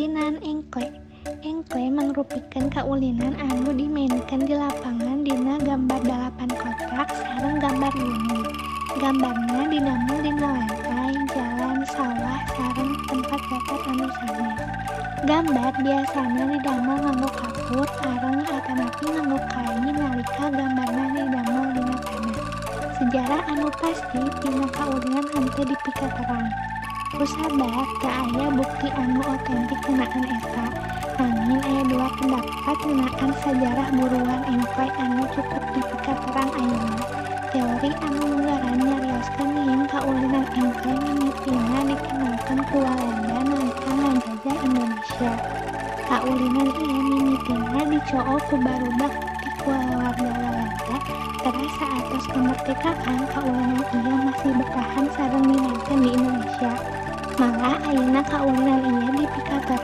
Kaulinan engkle. Engkle mangrupikeun kaulinan anu dimaenkeun di lapangan dina gambar dalapan kotak sareng gambar gunung. Gambarna didamel dina lantai, jalan, sawah sareng tempat datar anu sanes. Gambar biasana didamel nganggo kapur, areng atanapi nganggo kai nalika gambarna didamel dina tanah. Sejarah anu pasti tina kaulinan henteu dipikaterang. Kusabab teu aya bukti anu otentik ngeunaan eta. Nanging aya dua pendapat ngeunaan sajarah buruan engkle anu cukup dipikaterang ayeuna. Teori anu munggaran nyarioskeun yen kaulinan engkle mimitina dikenalkeun ku Walanda nalika ngajajah Indonesia. Kaulinan ieu mimitina dicoo ku barudak ti kulawarga Walanda, teras saatos kemerdekaan kaulinan ieu masih bertahan sareng dimaenkeun di Indonesia. Malah ayeuna kaulinan ieu dipikaterang